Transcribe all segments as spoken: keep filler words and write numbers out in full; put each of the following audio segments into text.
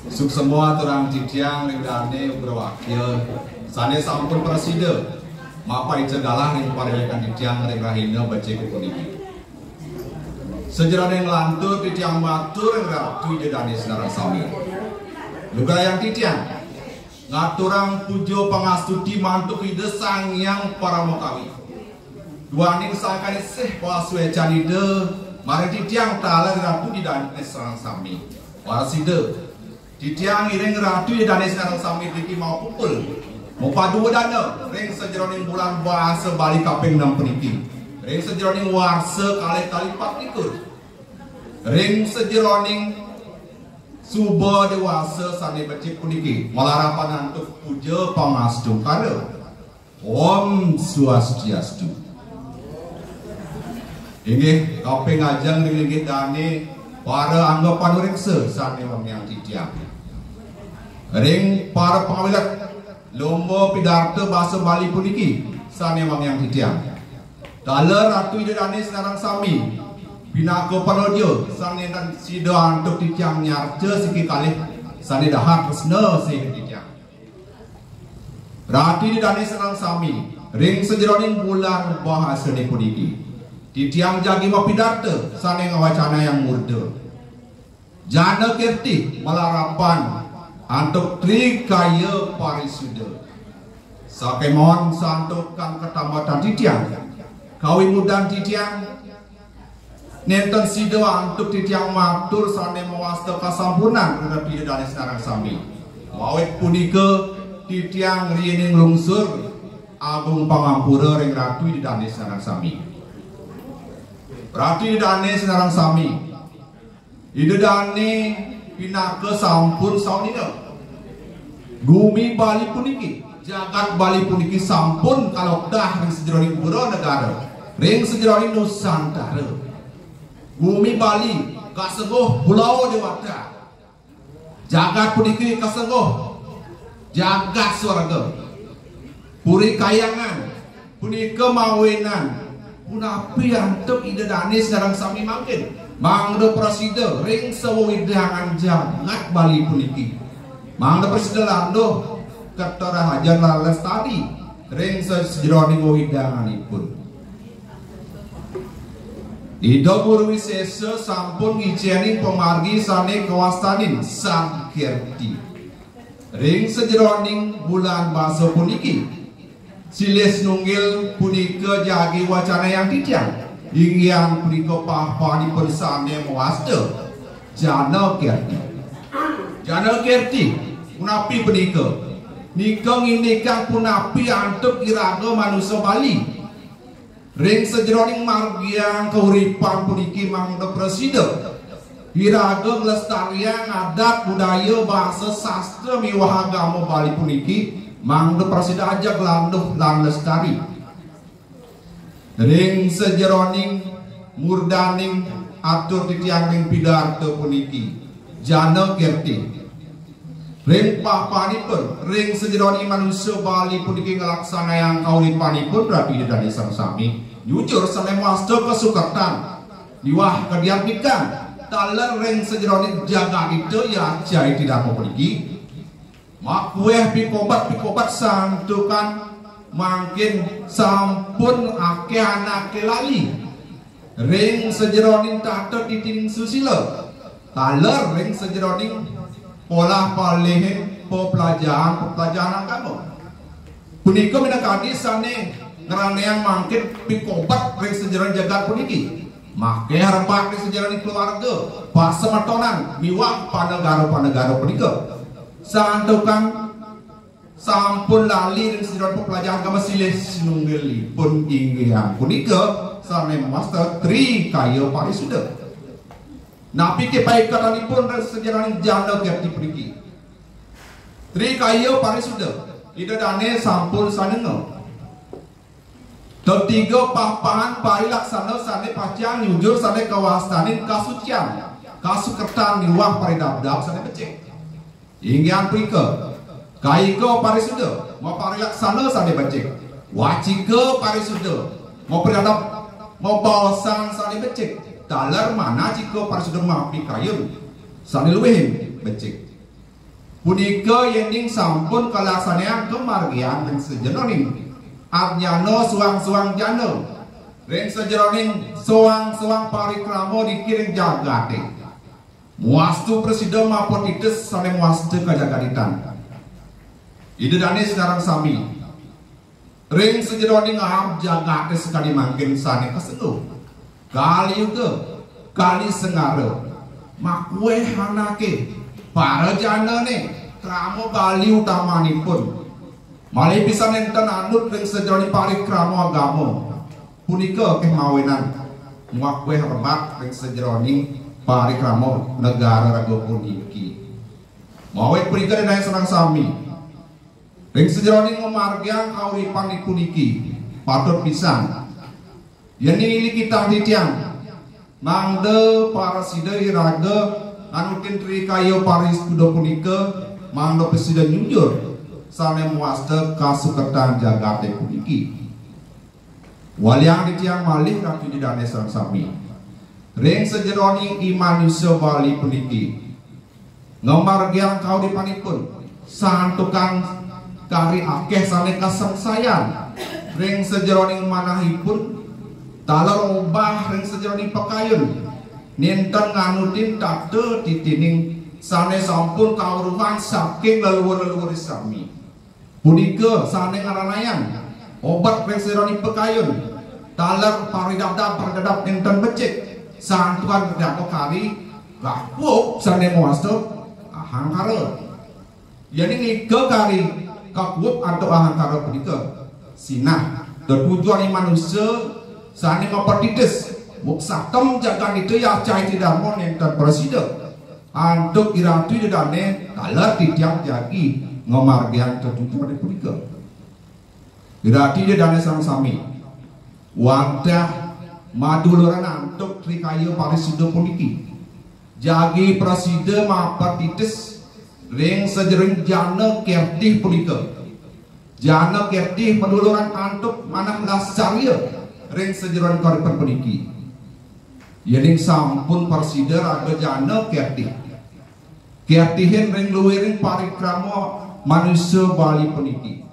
Suksma aturang titiang ring dané Ugrawakya sané sampun prasida mapaica galah ring paréwékan titiang ring rahina becik puniki. Sajeroning lantur titiang matur ring Ratu Ida Dané sinareng sami. Lugrayang titiang ngaturang puja pangastuti mantuk Ida Sang Hyang Paramakawi. Duaning sakanisih pasuécan Ida maring titiang taler Ratu Ida Dané sinareng sami. Prasida. Titiang ngiring Ratu Ida Dané sinareng sami puniki mapupul mapadua dana ring sajeroning bulan basa Bali kaping enam puniki. Ring sajeroning warsa kalih tali patlikur. Ring sajeroning suba déwasa sané becik puniki, malarapan antuk puja pangastungkara. Om Swastiastu. Inggih, kaping ajeng ring linggih dané para angga panuréksa sané wangiang titiang. Ring para pangawilet lomba pidarta basa Bali puniki sané wangiang titiang. Taler Ratu Ida Dané sinareng sami, pinaka panoja sané nénten sida antuk titiang nyarca siki kalih sané dahat tresna sih titiang. Ratu Ida Dané sinareng sami, ring sajeroning bulan bahasané puniki, titiang jagi mapidarta sané ngwacanayang murda Jana Kerti malarapan antuk Tri Kaya Parisuda. Sakémaon santukan katambatan titiang, kawimudan titiang, nénten sida antuk titiang matur sané mawasta kasampurnan ring Ratu Ida Dané sinareng sami. Awit punika titiang riining lungsur agung pangampura ring Ratu Ida Dané sinareng sami. Ratu Ida Dané sinareng sami. Ida Dané pinaka sampun saunina. Gumi Bali puniki, jagat Bali puniki sampun kaloktah ring sajeroning pura negara, ring sajeroning Nusantara. Gumi Bali kasengguh pulau dewata. Jagat puniki kasengguh jagat swarga. Puri Kahyangan punika mawinan punapi antuk Ida Dané sareng sami mangkin, mangda prasida ring sawewidangan jagat Bali puniki. Mangda prasida landuh, keto rahaja lan lestari ring sajeroning wewidanganipun. Ida Guru Wisésa sampun ngicénin pamargi sané kawastanin Sang Kerti. Ring sajeroning bulan basa puniki, silih sinunggil punika jagi wacanayang titiang, inggih punika papanipun sané mawasta Jana Kerti. Jana Kerti, punapi punika? Nika ngindikang punapi antuk iraga manusa Bali. Ring sajeroning margiang kauripan puniki mangda prasida iraga nglestariang adat budaya, basa, sastra miwah agama Bali puniki, mangda prasida ajeg landuh lan lestari. Ring sajeroning murdaning atur titiang ring pidarta puniki, Jana Kerti. Ring papanipun, ring sajeroning manusa Bali puniki nglaksanayang kauripanipun Ratu Ida Dané sareng sami, nyujur sané mawasta kasukertan miwah kadiatmikan taler ring sajeroning jagadhita yaca iti dharma puniki. Makuéh pikobet-pikobet santukan mangkin sampun akéh anaké lali ring sajeroning tata titining susila, taler ring sajeroning polah palihin peplajahan-peplajahan agama. Punika minakadi sané ngranayang mangkin pikobet ring sajeroning jagat puniki. Makéh rebak ring sajeroning keluarga, pasemetonan miwah panegara-panegara punika. Santukan sampun lali ring sajeroning peplajahan agama, silih sinunggilipun inggih punika sané mawasta Tri Kaya Parisuda. Napi ké paiketanipun ring sajeroning Jana Kerti puniki? Tri Kaya Parisuda, Ida Dané sampun sanenga. Tetiga pah-pahan parilaksana sané pacang nyujur sané kawastanin kasucian, kasukertan miwah paridabdab sané becik. Inggih punika, Kayika Parisuda, maparilaksana sané becik. Wacika Parisuda, maparidabdab, mabaosan sané becik. Taler Manacika Parisuda, mapikayun sané luihin becik. Punika yéning sampun kalaksanayang kamargiang ring sajeroning adnyana soang-soang jana, ring sajeroning soang-soang parikrama niki ring jagaté. Muastu prasida mapatitis sané muastu kajagaditan. Ida dané sinareng sami. Ring sajeroning alam jagaté sakadi mangkin sané kasengguh. Kali Yuga, Kali Sengara, makuéh anaké, para janané, krama Bali utamanipun. Malih pisan nénten anut ring sajeroning parikrama agama. Punika ké mawinan makuéh rebat ring sajeroning parikrama negara raga puniki. Mawit punika ida dané sareng sami. Ring sajeroning ngamargiang kauripan puniki, patut pisan yén ilikitang titiang, mangda prasida iraga nganutin trikaya parisuda punika, mangda prasida nyujur sané muastu kasukertan jagaté puniki. Waliang titiang malih Ratu Ida dané sareng sami. Ring sajeroning i manusa Bali puniki ngamargiang kauripanipun, santukan kari akéh sané kasangsayan ring sajeroning manahipun, taler obah ring sajeroning pakayun, nénten nganutin tata titining sané sampun kauruhang saking leluhur-leluhur sami. Punika sané ngaranayang obet ring sajeroning pakayun, taler paridabdab, paridabdab nénten becik, santukan ridabdab kari kakuup sané muastu ahangkara. Yéning ika kari kakuup antuk ahangkara punika, sinah tetujon i manusa sané mapatitis, muksatem jagat ita ya cai ti darma nénten prasida. Antuk i Ratu Ida dané taler titiang jagi ngamargiang tetujoné punika. I Ratu Ida dané sareng sami. Wantah maduluran antuk trikaya parisuda puniki. Jagi prasida mapatitis ring sajeroning jana kertih punika. Jana kertih maduluran antuk manah lascarya ring sajeroning kauripan puniki. Yéning sampun prasida raga jana kertih, kertihin ring luiring parikrama manusa Bali puniki.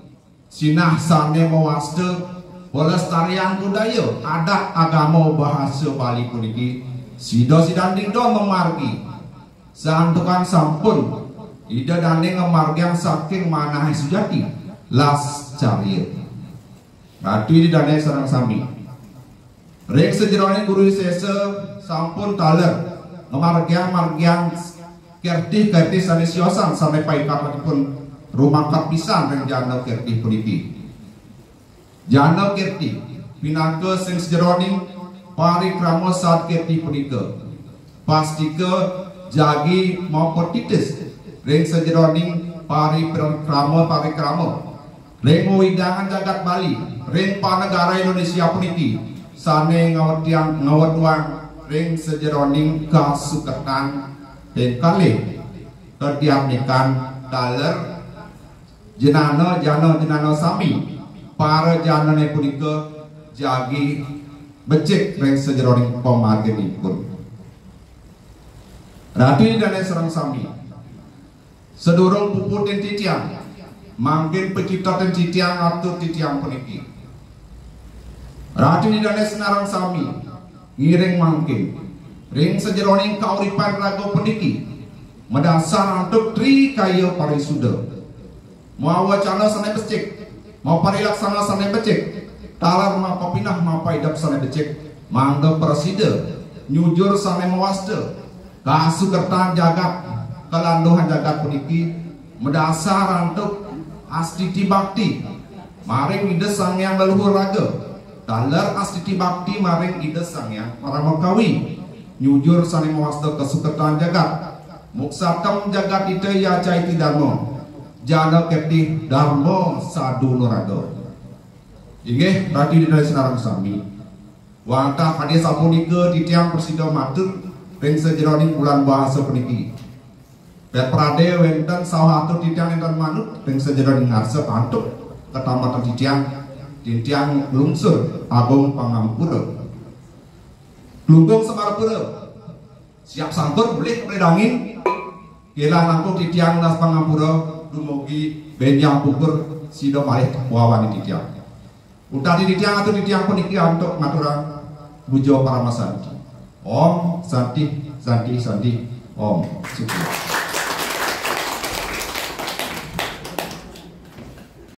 Sinah sané mawasta pelestarian budaya, adat, agama, bahasa Bali puniki, sida sidaning don mamargi. Santukan sampun Ida dané ngamargiang saking manahé sujati, lascarya. Ratu Ida dané sareng sami. Ring sajeroning Guru Wisésa sampun taler ngamargiang-margiang kertih-kertih sané siosan sané paikatipun rumakat pisan ring jana kertih puniki. Jana kertih pinaka sing sajeroning parikrama sad kertih punika. Pastika jagi mapatitis ring sajeroning parikrama-parikrama ring wewidangan jagat Bali, ring panegara Indonesia puniki, sané ngawetiang, ngawetuang ring sajeroning kasukertan ping kalih, tetiapnikan taler jenana, jana, jenana sami, para janané punika jagi becik ring sajeroning pamarginipun. Ratu Ida dané sareng sami. Sadurung puputin titiang, mangkin pacitetin titiang atur titiang puniki. Ratu Ida dané sinareng sami, ngiring mangkin ring sajeroning kauripan raga puniki, madasar antuk trikaya parisuda. Mawacana sané becik, maparilaksana sané becik, taler mapapineh mapaidep sané becik, mangda prasida nyujur sané mawasta, kasukertan jagat, kalanduhan jagat puniki madasar antuk astiti bakti maring Ida Sang Hyang Leluhur Raga, taler astiti bakti maring Ida Sang Hyang Paramakawi, nyujur sané mawasta kasukertan jagat, muksatem jagat ita ya cai ti darma, jana kertih darma sadu nuraga. Inggih, Ratu Ida dané sinareng sami. Wantah kadi sapunika titiang prasida matur ring sajeroning bulan bahasa puniki. Pepradé wénten saha atur titiang nénten manut ring sajeroning ngarsa antuk katamatan titiang, titiang nglungsur agung pangampura. Klungkung Semarapura. Siap sangkur, mulih Pradé Dangin. Kirang langkung titiang nunas pangampura dumugi benjang pupur sida malih wawaning titiang. Untat titiang atur titiang puniki antuk ngaturang puja paramasanti. Om Santi, Santi, Santi. Om Suci.